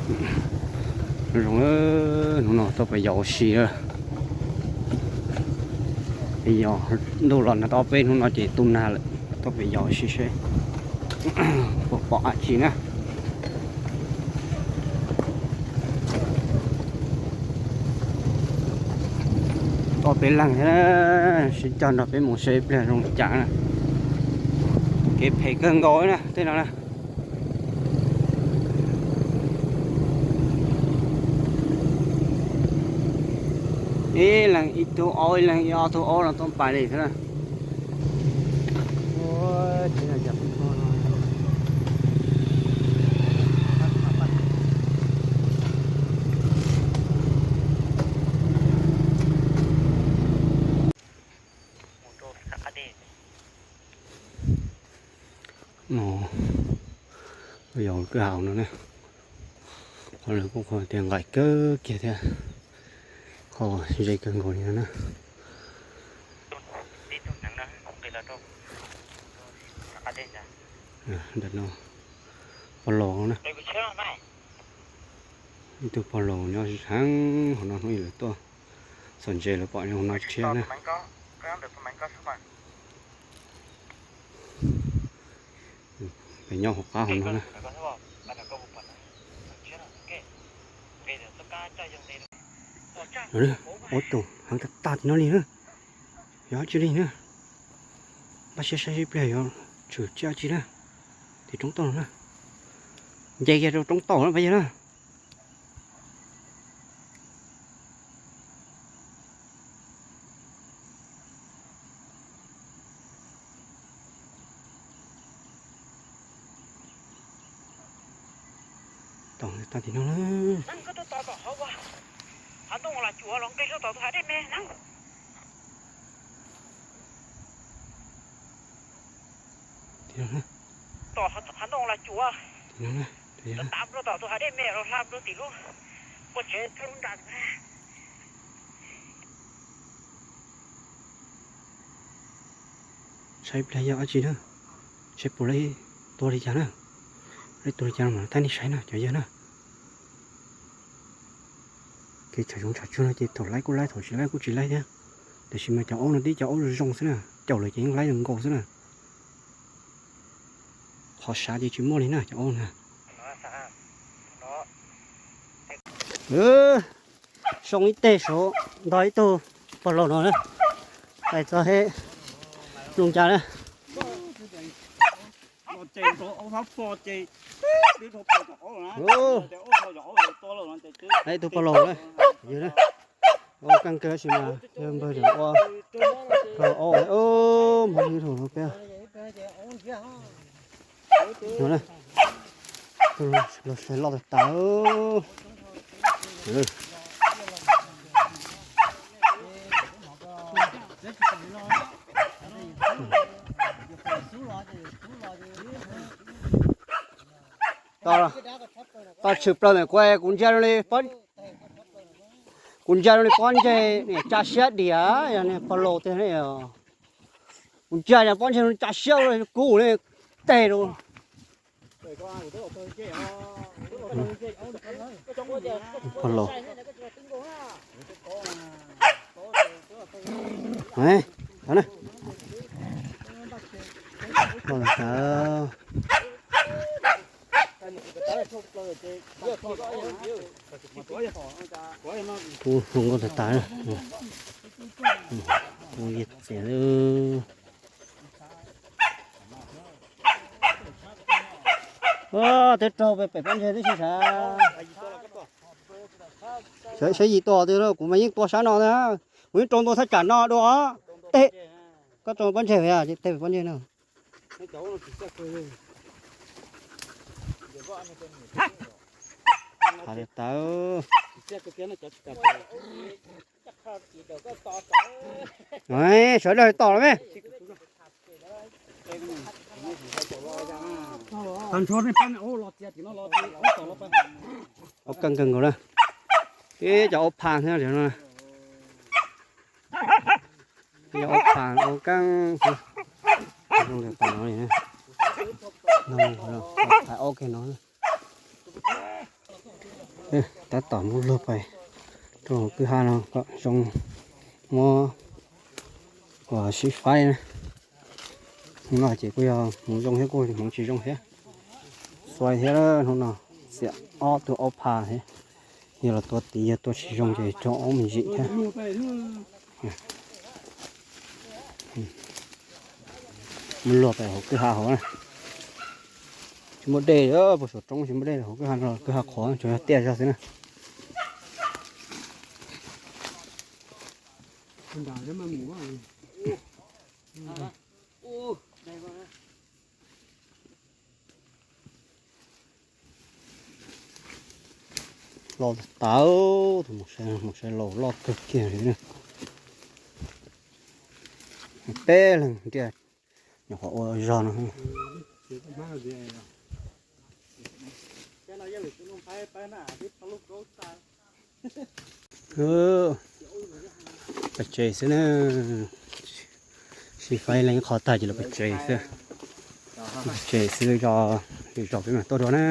Zoo, hnub no tuaj pem yos ua si lawm. Pem yos, ntuj los nag tau peb hnub no ces tu nag lawm. Tuaj pem yos ua si seb puas pom dab tsi na. Tuaj peb leeg thiab, sib cog nrog peb mus seb ib pliag zoo li cas na. Kev phem kawg nkaus na tej no na. Ib leeg ib tug aub, ib leeg ib ob tug aub no tuaj pais li thiab na. No, yog kwj haum no na. Qhov lawv kuj qhov tias nqaim kawg kiag thiab, qhov ze kawg nkaus li no na. Ntawm no pog laus na. Ib tug pog laus nyob heev hauv no, hnub ib lawv tuaj txog ntses lawv pom nyob hauv no tshiab na. Peb nyob hauv qab hauv no na. Ua tus heev tag tag tim no li na. Yog dab tsi li na? Npaj siab saib ib pliag yuav tshwm tsiaj dab tsi na. Tim roob toj no na. Nce kiag rau roob toj na pab yawg na. Tom tag tim no na. Tim no na. Tim no na. Saib pliag yog dab tsi na, saib puas laib tua li cas na. Laib tua li cas mas thaij nej saib na cov yawg na. Kev tshav zoov tshav tsuag no ces thaum laib kuj laib, thaum tsis laib kuj tsis laib thiab. Tiam sis mas cov aub no tib cov aub zoo zoo xwb na, caum lawm ces yeej laib zoo nkaus xwb na. Qhov sav ces tsis muaj li na cov aub na. Soo ib teg saud ntog ib tug pog laus no na, hais txog he zoo cas na. Ib tug pog laus na, yog na, ua keej kawg tab sis mas yog npawg tseem ua rau aub, ua npawg ib tug no peb no na, los sai loj tag tas. Tau tshwm plaws ntawm kuv, kuv ntsia zoo li, kuv ntsia zoo li pob ntseg niam tsa siab diam, yog niag pog laus tiag ne. Kuv ntsia pob ntseg tsa siab kub ne, teg rau. Pog laus. Pog laus. Kuv hluas nkauj tag tas, kuv yeej txias. Twb raug pem pob ntseg tib si sav. Saib yim tua twg, kuv mas yeej tua sab no na. Kuv yeej rau ntua thaj tsam no dua. Teg, koj rau pob ntseg, teg pob ntseg no. Tawv. Sawv daws tos los me. Ua keej kawg nkaus na. Ib cov aub pha thiab no. Cov aub pha ua keej. Thaiv aub kiag no. Tab tom mus luag pais rau hauv kwj ha no kom zoo muab ua sib faib na. Hnub no ces kuj yog hmoov zoo thiab kuj hmoov tsis zoo thiab. Xuav thiab hnub no xiam ob tug ob pha thiab. Yog los tua tid yog tua tsis zoo ces raug ob me ntsis thiab. Mus luag pais hauv kwj ha hauv na. Tsis muaj dej, puag saum roob tsis muaj dej, hauv kwj ha no kwj ha qhuav tsuas yog tiaj zog xwb na. Loj tas, tus mus saib laus loj kawg kiag li na. Peb leeg ntiaj, nyuam qhuav ua zog no. Pais tsev xwb na. Sib faib leej qhov tag ces los pais tsev xwb. Pais tsev xwb, zos peb mam tuaj dua na.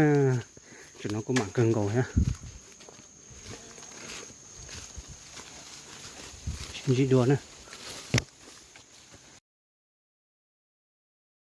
Tseem no kuj mam kawg nkaus thiab. Sib ntsib dua na.